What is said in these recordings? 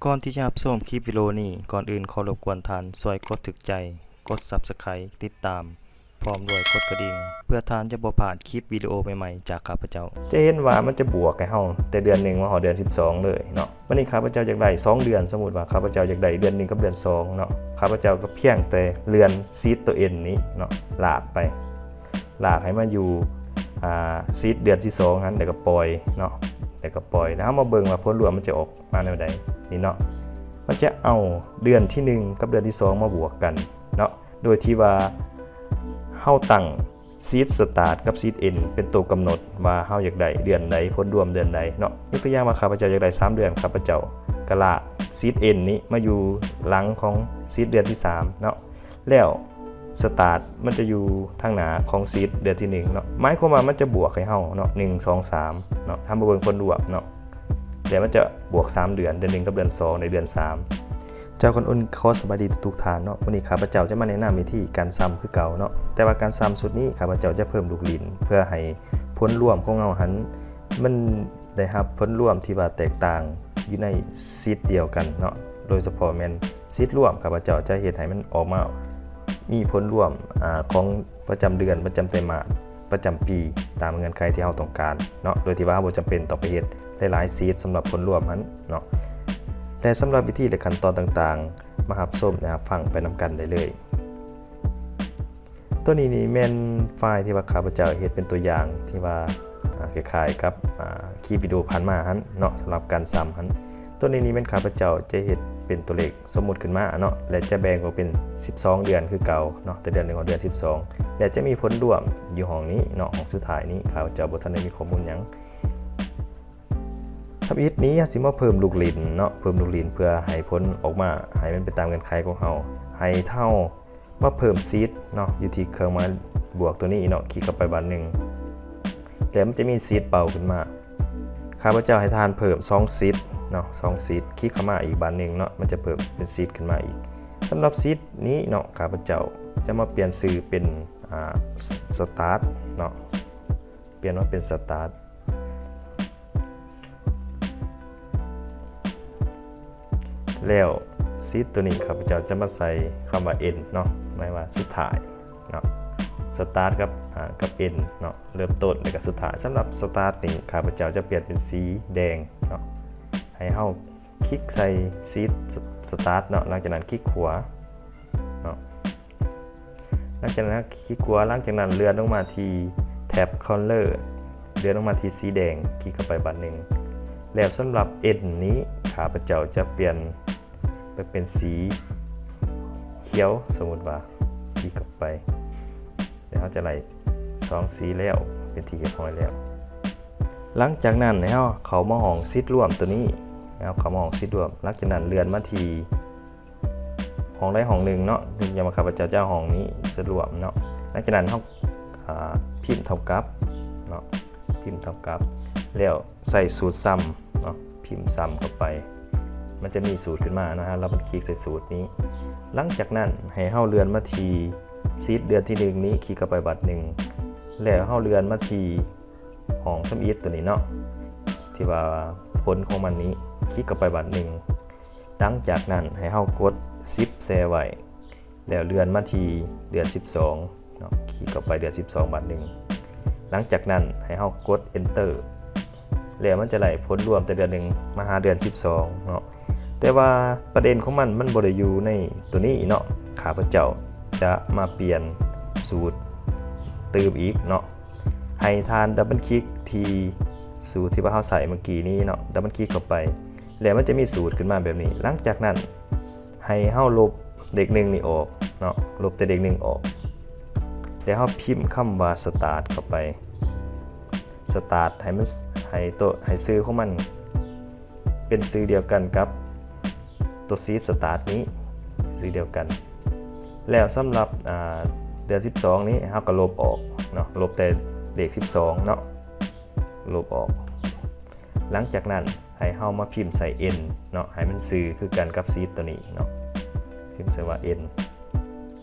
ກ່ອນທີ່ຈະຮັບຊົມຄລິບວິດີໂອນີ້, ກ່ອນອື່ນຂໍລົບກວນທ່ານຊ່ວຍກົດຖືກໃຈ, ກົດ Subscribe ຕິດຕາມ ພ້ອມດ້ວຍກົດກະດິ່ງ ເພື່ອທ່ານຈະບໍ່ພາດຄລິບວິດີໂອໃໝ່ໆຈາກຂ້າພະເຈົ້າ. ຈະເຫັນວ່າມັນຈະບວກໃຫ້ເຮົາແຕ່ເດືອນໜຶ່ງມາຮອດເດືອນສິບສອງເລີຍເນາະ. ບັດນີ້ຂ້າພະເຈົ້າຢາກໄດ້ສອງເດືອນ, ສົມມຸດວ່າຂ້າພະເຈົ້າຢາກໄດ້ເດືອນໜຶ່ງກັບເດືອນສອງເນາະ, ຂ້າພະເຈົ້າກໍພຽງແຕ່ເລື່ອນຊີດຕົວ N ນີ້ເນາະ, ລາກໄປ ລາກໃຫ້ມາຢູ່ ອາ ຊີດເດືອນທີສອງຫັ້ນ ແລ້ວກໍປ່ອຍເນາະ, ແລ້ວກໍປ່ອຍ. ແລ້ວເຮົາມາເບິ່ງວ່າຜົນລວມມັນຈະອອກມາແນວໃດນີ້ເນາະ. ມັນຈະເອົາເດືອນທີໜຶ່ງກັບເດືອນທີສອງມາບວກກັນເນາະ, ໂດຍທີ່ວ່າເຮົາຕັ້ງຊີດ Start ກັບຊີດ End ເປັນໂຕກຳນົດວ່າເຮົາຢາກໄດ້ເດືອນໃດ, ຜົນລວມເດືອນໃດເນາະ. ຍົກຕົວຢ່າງວ່າຂ້າພະເຈົ້າຢາກໄດ້ສາມເດືອນ, ຂ້າພະເຈົ້າກໍລາກຊີດ End ນີ້ມາຢູ່ຫຼັງຂອງຊີດເດືອນທີສາມເນາະ. ແລ້ວ Start ມັນຈະຢູ່ທາງໜ້າຂອງຊີດເດືອນທີໜຶ່ງເນາະ, ໝາຍຄວາມວ່າມັນຈະບວກໃຫ້ເຮົາເນາະ ໜຶ່ງ ສອງ ສາມເນາະ. ເຮົາມາເບິ່ງຜົນລວມເນາະ, ແລ້ວມັນຈະບວກສາມເດືອນ, ເດືອນໜຶ່ງກັບເດືອນສອງ ໃນເດືອນສາມ. ເຈົ້າ ກ່ອນອື່ນຂໍສະບາຍດີທຸກໆທ່ານເນາະ. ມື້ນີ້ຂ້າພະເຈົ້າຈະມາແນະນຳວິທີການຊຳຄືເກົ່າເນາະ, ແຕ່ວ່າການຊຳຊຸດນີ້ ຂ້າພະເຈົ້າຈະເພີ່ມລູກຫຼິ້ນ ເພື່ອໃຫ້ຜົນລວມຂອງເຮົາຫັ້ນ ມັນໄດ້ຮັບຜົນລວມທີ່ວ່າແຕກຕ່າງຢູ່ໃນຊີດດຽວກັນເນາະ, ໂດຍສະເພາະແມ່ນຊີດລວມ ຂ້າພະເຈົ້າຈະເຮັດໃຫ້ມັນອອກມາມີຜົນລວມ ອາ ຂອງປະຈຳເດືອນ, ປະຈຳໄຕມາດ, ປະຈຳປີ ຕາມເງື່ອນໄຂທີ່ເຮົາຕ້ອງການເນາະ, ໂດຍທີ່ວ່າເຮົາບໍ່ຈຳເປັນຕ້ອງໄປເຮັດຫຼາຍໆຊີດສຳລັບຜົນລວມຫັ້ນເນາະ. ແລະ ສຳລັບວິທີ ແລະ ຂັ້ນຕອນຕ່າງໆ ມາຮັບຊົມ ແລະ ຮັບຟັງໄປນຳກັນໄດ້ເລີຍ. ຕົວນີ້ນີ້ແມ່ນໄຟລ໌ທີ່ວ່າຂ້າພະເຈົ້າເຮັດເປັນຕົວຢ່າງທີ່ວ່າ ອາ ຄ້າຍໆກັບ ອາ ຄລິບວິດີໂອຜ່ານມາຫັ້ນເນາະ, ສຳລັບການຊຳຫັ້ນ. ຕົວນີ້ນີ້ແມ່ນຂ້າພະເຈົ້າຈະເຮັດເປັນຕົວເລກສົມມຸດຂຶ້ນມາເນາະ ແລະ ຈະແບ່ງອອກເປັນສິບສອງເດືອນຄືເກົ່າເນາະ, ແຕ່ເດືອນໜຶ່ງຮອດເດືອນສິບສອງ ແລະ ຈະມີຜົນລວມຢູ່ຫ້ອງນີ້ເນາະ, ຫ້ອງສຸດທ້າຍນີ້. ຂ້າພະເຈົ້າບໍ່ທັນໄດ້ມີຂໍ້ມູນຫຍັງ. ທຳອິດນີ້ເຮົາຊິມາເພີ່ມລູກຫຼິ້ນເນາະ, ເພີ່ມລູກຫຼິ້ນເພື່ອໃຫ້ຜົນອອກມາ ໃຫ້ມັນໄປຕາມເງື່ອນໄຂຂອງເຮົາ, ໃຫ້ເຮົາ ມາເພີ່ມຊີດເນາະ ຢູ່ທີ່ເຄື່ອງໝາຍບວກຕົວນີ້ເນາະ, ຄລິກເຂົ້າໄປບາດໜຶ່ງ ແລ້ວມັນຈະມີຊີດເປົ່າຂຶ້ນມາ. ຂ້າພະເຈົ້າໃຫ້ທ່ານເພີ່ມສອງຊີດເນາະ, ສອງຊີດ, ຄລິກເຂົ້າມາອີກບາດໜຶ່ງເນາະ, ມັນຈະເພີ່ມເປັນຊີດຂຶ້ນມາອີກ. ສຳລັບຊີດນີ້ເນາະ, ຂ້າພະເຈົ້າຈະມາປ່ຽນຊື່ເປັນ ອາ Start ເນາະ, ປ່ຽນມາເປັນ Start. ແລ້ວຊີດຕົວນີ້ ຂ້າພະເຈົ້າຈະມາໃສ່ຄຳວ່າ End ເນາະ, ໝາຍວ່າສຸດທ້າຍເນາະ, Start ກັບ ອາ ກັບ End ເນາະ, ເລີ່ມຕົ້ນ ແລ້ວກໍສຸດທ້າຍ. ສຳລັບ Start ນີ້ ຂ້າພະເຈົ້າຈະປ່ຽນເປັນສີແດງເນາະ, ໃຫ້ເຮົາຄລິກໃສ່ຊີດ Start ເນາະ, ຫຼັງຈາກນັ້ນຄລິກຂວາເນາະ. ຫຼັງຈາກນັ້ນຄລິກຂວາ, ຫຼັງຈາກນັ້ນເລື່ອນລົງມາທີ່ແທັບ Color, ເລື່ອນລົງມາທີ່ສີແດງ, ຄລິກເຂົ້າໄປບາດໜຶ່ງ. ແລ້ວສຳລັບ End ນີ້ ຂ້າພະເຈົ້າຈະປ່ຽນໄປເປັນສີຂຽວ, ສົມມຸດວ່າ ຄລິກເຂົ້າໄປ, ແລ້ວເຮົາຈະໄດ້ສອງສີແລ້ວ ເປັນທີ່ຮຽບຮ້ອຍແລ້ວ. ຫຼັງຈາກນັ້ນໃຫ້ເຮົາເຂົ້າມາຫ້ອງຊີດລວມຕົວນີ້, ໃຫ້ເຮົາເຂົ້າມາຫ້ອງຊີດລວມ, ຫຼັງຈາກນັ້ນເລື່ອນມາທີ່ ຫ້ອງໃດຫ້ອງໜຶ່ງເນາະ, ຢ່າງວ່າຂ້າພະເຈົ້າຈະເອົາຫ້ອງນີ້ຈະລວມເນາະ. ຫຼັງຈາກນັ້ນເຮົາ ອາ ພິມເທົ່າກັບເນາະ, ພິມເທົ່າກັບ ແລ້ວໃສ່ສູດຊຳເນາະ, ພິມຊຳເຂົ້າໄປ, ມັນຈະມີສູດຂຶ້ນມາເນາະ, ແລ້ວມັນຄລິກໃສ່ສູດນີ້. ຫຼັງຈາກນັ້ນໃຫ້ເຮົາເລື່ອນມາທີ່ຊີດເດືອນທີໜຶ່ງນີ້, ຄລິກເຂົ້າໄປບາດໜຶ່ງ, ແລ້ວເຮົາເລື່ອນມາທີ່ຫ້ອງທຳອິດຕົວນີ້ເນາະ, ທີ່ວ່າຜົນຂອງມັນນີ້, ຄລິກເຂົ້າໄປບາດໜຶ່ງ. ຫຼັງຈາກນັ້ນໃຫ້ເຮົາກົດ Shift ແຊ່ໄວ້ ແລ້ວເລື່ອນມາທີ່ເດືອນສິບສອງເນາະ, ຄລິກເຂົ້າໄປເດືອນສິບສອງບາດໜຶ່ງ. ຫຼັງຈາກນັ້ນໃຫ້ເຮົາກົດ Enter ແລ້ວມັນຈະໄລ່ຜົນລວມແຕ່ເດືອນໜຶ່ງມາຫາເດືອນສິບສອງເນາະ. ແຕ່ວ່າປະເດັນຂອງມັນ ມັນບໍ່ໄດ້ຢູ່ໃນຕົວນີ້ເນາະ, ຂ້າພະເຈົ້າຈະມາປ່ຽນສູດຕື່ມອີກເນາະ. ໃຫ້ທ່ານດັບເບິນຄລິກທີ່ສູດທີ່ວ່າເຮົາໃຊ້ເມື່ອກີ້ນີ້ເນາະ, ດັບເບິນຄລິກເຂົ້າໄປ ແລ້ວມັນຈະມີສູດຂຶ້ນມາແບບນີ້. ຫຼັງຈາກນັ້ນໃຫ້ເຮົາລົບເລກໜຶ່ງນີ້ອອກເນາະ, ລົບແຕ່ເລກໜຶ່ງອອກ ແລ້ວເຮົາພິມຄຳວ່າ Start ເຂົ້າໄປ, Start ໃຫ້ມັນ ໃຫ້ໂຕ ໃຫ້ຊື່ຂອງມັນເປັນຊື່ດຽວກັນກັບໂຕ Shift Start ນີ້, ຊື່ດຽວກັນ. ແລ້ວສຳລັບ ອາ ເດືອນສິບສອງນີ້ເຮົາກໍລົບອອກເນາະ, ລົບແຕ່ເລກສິບສອງເນາະ, ລົບອອກ. ຫຼັງຈາກນັ້ນໃຫ້ເຮົາມາພິມໃສ່ End ເນາະ, ໃຫ້ມັນຊື່ຄືກັນກັບ Shift ຕົວນີ້ເນາະ, ພິມໃສ່ວ່າ End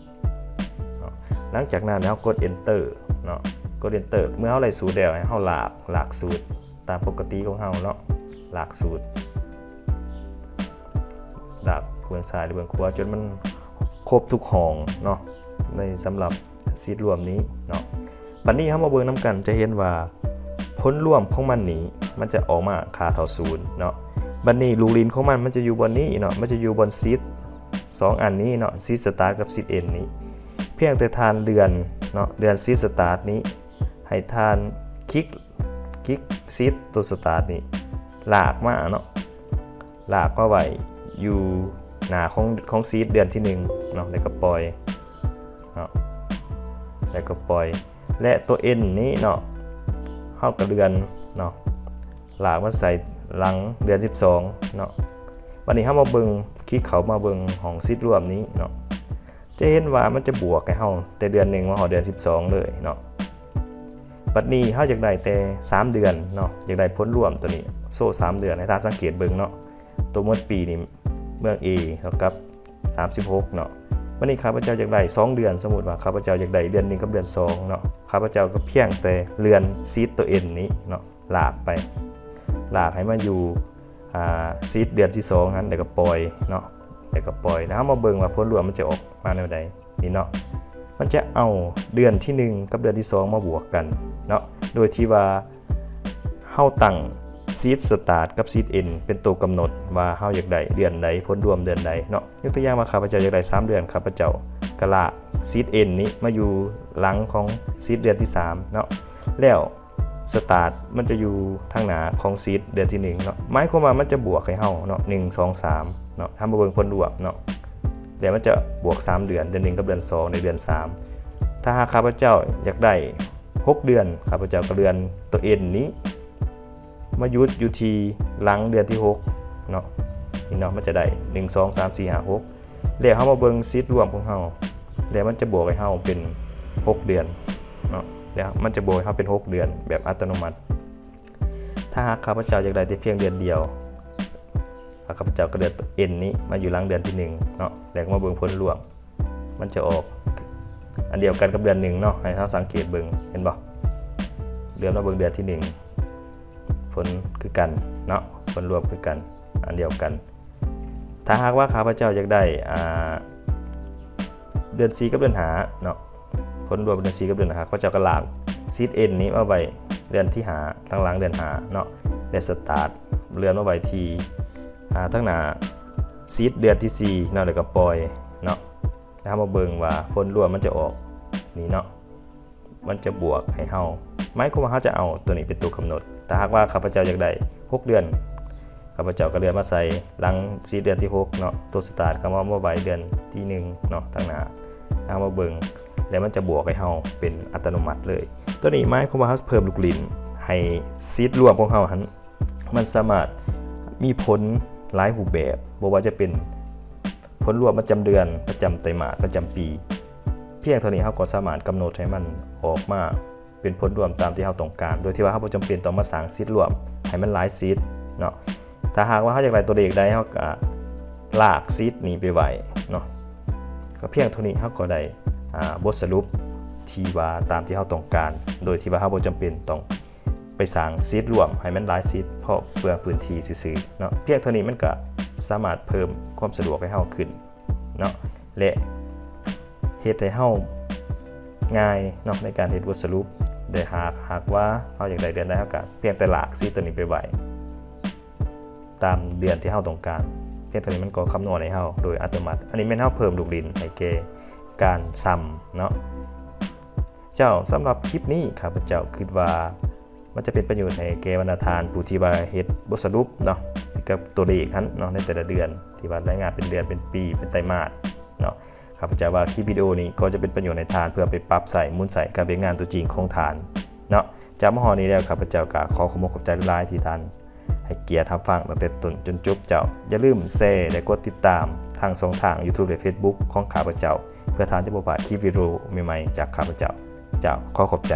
ເນາະ. ຫຼັງຈາກນັ້ນໃຫ້ເຮົາກົດ Enter ເນາະ, ກົດ Enter. ເມື່ອເຮົາໄດ້ສູດແລ້ວ ໃຫ້ເຮົາລາກ ລາກສູດຕາມປົກກະຕິຂອງເຮົາເນາະ, ລາກສູດ. ດາກເບື້ອງຊ້າຍ ຫຼື ເບື້ອງຂວາ ຈົນມັນຄົບທຸກຫ້ອງເນາະ ໃນສຳລັບຊີດລວມນີ້ເນາະ. ບັດນີ້ເຮົາມາເບິ່ງນຳກັນ ຈະເຫັນວ່າຜົນລວມຂອງມັນນີ້ ມັນຈະອອກມາຄ່າເທົ່າສູນເນາະ. ບັດນີ້ລູກຫຼິ້ນຂອງມັນ ມັນຈະຢູ່ບ່ອນນີ້ເນາະ ມັນຈະຢູ່ບ່ອນຊີດສອງອັນນີ້ເນາະ ຊີດສະຕາດກັບຊີດເອັນນີ້. ພຽງແຕ່ທ່ານເລື່ອນເນາະ ເລື່ອນຊີດສະຕາດນີ້ ໃຫ້ທ່ານຄລິກ ຄລິກຊີດໂຕສະຕາດນີ້ ລາກມາເນາະ ລາກມາໄວ້ຢູ່ໜ້າຂອງ ຂອງຊີດເດືອນທີໜຶ່ງເນາະ ແລ້ວກໍປ່ອຍເນາະ ແລ້ວກໍປ່ອຍ ແລະ ໂຕເອັນນີ້ເນາະ ເຮົາກໍເລື່ອນເນາະ ລາກມາໃສ່ຫຼັງເດືອນສິບສອງເນາະ. ບັດນີ້ເຮົາມາເບິ່ງ ຄລິກເຂົ້າມາເບິ່ງຫ້ອງຊີດລວມນີ້ເນາະ ຈະເຫັນວ່າມັນຈະບວກໃຫ້ເຮົາແຕ່ເດືອນໜຶ່ງມາຮອດເດືອນສິບສອງເລີຍເນາະ. ບັດນີ້ເຮົາຢາກໄດ້ແຕ່ສາມເດືອນເນາະ ຢາກໄດ້ຜົນລວມໂຕນີ້ໂຊສາມເດືອນ ໃຫ້ທ່ານສັງເກດເບິ່ງເນາະ ໂຕໝົດປີນີ້ເມືອງ A ເທົ່າກັບສາມສິບຫົກເນາະ. ບັດນີ້ຂ້າພະເຈົ້າຢາກໄດ້ສອງເດືອນ ສົມມຸດວ່າຂ້າພະເຈົ້າຢາກໄດ້ເດືອນໜຶ່ງກັບເດືອນສອງເນາະ ຂ້າພະເຈົ້າກໍພຽງແຕ່ເລື່ອນຊີດໂຕ N ນີ້ເນາະ ລາກໄປ ລາກໃຫ້ມາຢູ່ ອ່າ ຊີດເດືອນທີສອງຫັ້ນ ແລ້ວກໍປ່ອຍເນາະ ແລ້ວກໍປ່ອຍ ແລ້ວເຮົາມາເບິ່ງວ່າຜົນລວມມັນຈະອອກມາແນວໃດ. ນີ້ເນາະ ມັນຈະເອົາເດືອນທີໜຶ່ງກັບເດືອນທີສອງມາບວກກັນເນາະ ໂດຍທີ່ວ່າເຮົາຕັ້ງຊີດສະຕາດກັບຊີດເອັນເປັນໂຕກຳນົດວ່າເຮົາຢາກໄດ້ເດືອນໃດ ຜົນລວມເດືອນໃດເນາະ. ຍົກຕົວຢ່າງວ່າຂ້າພະເຈົ້າຢາກໄດ້ສາມເດືອນ ຂ້າພະເຈົ້າກໍລາກຊີດເອັນນີ້ມາຢູ່ຫຼັງຂອງຊີດເດືອນທີສາມເນາະ ແລ້ວ ສະຕາດມັນຈະຢູ່ທາງໜ້າຂອງຊີດເດືອນທີໜຶ່ງເນາະ ໝາຍຄວາມວ່າມັນຈະບວກໃຫ້ເຮົາເນາະ ໜຶ່ງ ສອງ ສາມເນາະ. ເຮົາມາເບິ່ງຜົນລວມເນາະ ແລ້ວມັນຈະບວກສາມເດືອນ ເດືອນໜຶ່ງກັບເດືອນສອງ ໃນເດືອນສາມ. ຖ້າຫາກຂ້າພະເຈົ້າຢາກໄດ້ຫົກເດືອນ ຂ້າພະເຈົ້າກໍເລື່ອນໂຕ N ນີ້ມາຢຸດຢູ່ທີ່ຫຼັງເດືອນທີຫົກເນາະ ນີ້ເນາະ ມັນຈະໄດ້ໜຶ່ງ ສອງ ສາມ ສີ່ ຫ້າ ຫົກ ແລ້ວເຮົາມາເບິ່ງຊີດລວມຂອງເຮົາ ແລ້ວມັນຈະບວກໃຫ້ເຮົາເປັນຫົກເດືອນເນາະ ແລ້ວມັນຈະບວກໃຫ້ເຮົາເປັນຫົກເດືອນແບບອັດຕະໂນມັດ. ຖ້າຫາກຂ້າພະເຈົ້າຢາກໄດ້ແຕ່ພຽງເດືອນດຽວ ຂ້າພະເຈົ້າກໍເລືອກ N ນີ້ມາຢູ່ຫຼັງເດືອນທີໜຶ່ງເນາະ ແລ້ວກໍມາເບິ່ງຜົນລວມ ມັນຈະອອກອັນດຽວກັນກັບເດືອນໜຶ່ງເນາະ. ໃຫ້ເຮົາສັງເກດເບິ່ງ ເຫັນບໍ່ ເລື່ອນມາເບິ່ງເດືອນທີໜຶ່ງ ຜົນຄືກັນເນາະ ຜົນລວມຄືກັນ ອັນດຽວກັນ. ຖ້າຫາກວ່າຂ້າພະເຈົ້າຢາກໄດ້ ອ່າ ເດືອນສີ່ກັບເດືອນຫ້າເນາະ ຜົນລວມເດືອນສີ່ກັບເດືອນຫ້າ ຂ້າພະເຈົ້າກໍລາກຊີດ N ນີ້ມາໄວ້ເດືອນທີຫ້າ ທາງຫຼັງເດືອນຫ້າເນາະ ແລະ ສະຕາດເລື່ອນມາໄວ້ທີ່ ອ່າ ທາງໜ້າຊີດເດືອນທີສີ່ເນາະ ແລ້ວກໍປ່ອຍເນາະ. ແລ້ວເຮົາມາເບິ່ງວ່າຜົນລວມມັນຈະອອກນີ້ເນາະ ມັນຈະບວກໃຫ້ເຮົາ ໝາຍຄວາມວ່າເຮົາຈະເອົາໂຕນີ້ເປັນໂຕກຳນົດ. ຖ້າຫາກວ່າຂ້າພະເຈົ້າຢາກໄດ້ຫົກເດືອນ ຂ້າພະເຈົ້າກໍເລື່ອນມາໃສ່ຫຼັງຊີດເດືອນທີຫົກເນາະ ໂຕສະຕາດກໍມາ ມາໄວ້ເດືອນທີໜຶ່ງເນາະ ທາງໜ້າ. ເຮົາມາເບິ່ງ ແລ້ວມັນຈະບວກໃຫ້ເຮົາເປັນອັດຕະໂນມັດເລີຍ. ໂຕນີ້ໝາຍຄວາມວ່າເຮົາເພີ່ມລູກຫຼິ້ນໃຫ້ຊີດລວມຂອງເຮົາຫັ້ນ ມັນສາມາດມີຜົນຫຼາຍຮູບແບບ ບໍ່ວ່າຈະເປັນຜົນລວມປະຈຳເດືອນ, ປະຈຳໄຕມາດ, ປະຈຳປີ. ພຽງເທົ່ານີ້ເຮົາກໍສາມາດກຳນົດໃຫ້ມັນອອກມາເປັນຜົນລວມຕາມທີ່ເຮົາຕ້ອງການ ໂດຍທີ່ວ່າເຮົາບໍ່ຈຳເປັນຕ້ອງມາສ້າງຊີດລວມໃຫ້ມັນຫຼາຍຊີດເນາະ. ຖ້າຫາກວ່າເຮົາຢາກໄດ້ຕົວເລກໃດ ເຮົາກໍລາກຊີດນີ້ໄປໄວ້ເນາະ. ກໍພຽງເທົ່ານີ້ເຮົາກໍໄດ້ ອ່າ ບົດສະຫຼຸບທີ່ວ່າຕາມທີ່ເຮົາຕ້ອງການ ໂດຍທີ່ວ່າເຮົາບໍ່ຈຳເປັນຕ້ອງ ໄປສ້າງຊີດລວມໃຫ້ມັນຫຼາຍຊີດ ເພາະເປືອງພື້ນທີ່ຊື່ໆເນາະ. ພຽງເທົ່ານີ້ມັນກະສາມາດເພີ່ມຄວາມສະດວກໃຫ້ເຮົາຂຶ້ນເນາະ ແລະ ເຮັດໃຫ້ເຮົາງ່າຍເນາະ ໃນການເຮັດບົດສະຫຼຸບ. ແລະ ຫາກ ຫາກວ່າເຮົາຢາກໄດ້ເດືອນໃດ ເຮົາກະພຽງແຕ່ລາກຊີດໂຕນີ້ໄປໄວ້ຕາມເດືອນທີ່ເຮົາຕ້ອງການ. ພຽງເທົ່ານີ້ມັນກໍຄຳນວນໃຫ້ເຮົາໂດຍອັດຕະໂນມັດ. ອັນນີ້ແມ່ນເຮົາເພີ່ມລູກຫຼິ້ນໃຫ້ແກ່ການຊຳເນາະ. ເຈົ້າ, ສຳລັບຄລິບນີ້ ຂ້າພະເຈົ້າຄິດວ່າ ມັນຈະເປັນປະໂຫຍດໃຫ້ແກ່ບັນດາທ່ານຜູ້ທີ່ວ່າເຮັດບົດສະຫຼຸບເນາະ ກ່ຽວກັບຕົວເລກຫັ້ນເນາະ ໃນແຕ່ລະເດືອນ ທີ່ວ່າລາຍງານເປັນເດືອນ ເປັນປີ ເປັນໄຕມາດເນາະ. ຂ້າພະເຈົ້າວ່າຄລິບວິດີໂອນີ້ກໍຈະເປັນປະໂຫຍດໃຫ້ທ່ານ ເພື່ອໄປປັບໃຊ້ໝູນໃຊ້ກັບວຽກງານຕົວຈິງຂອງທ່ານເນາະ. ຈາກມາຮອດນີ້ແລ້ວ ຂ້າພະເຈົ້າກໍຂໍຂອບອົກຂອບໃຈຫຼາຍໆ ທີ່ທ່ານໃຫ້ກຽດຮັບຟັງຕັ້ງແຕ່ຕົ້ນຈົນຈົບ. ເຈົ້າ, ຢ່າລືມແຊ ແລະ ກົດຕິດຕາມທາງຊ່ອງທາງ YouTube ແລະ Facebook ຂອງຂ້າພະເຈົ້າ ເພື່ອທ່ານຈະບໍ່ພາດຄລິບວິດີໂອໃໝ່ໆ ຈາກຂ້າພະເຈົ້າ. ເຈົ້າ, ຂໍຂອບໃຈ.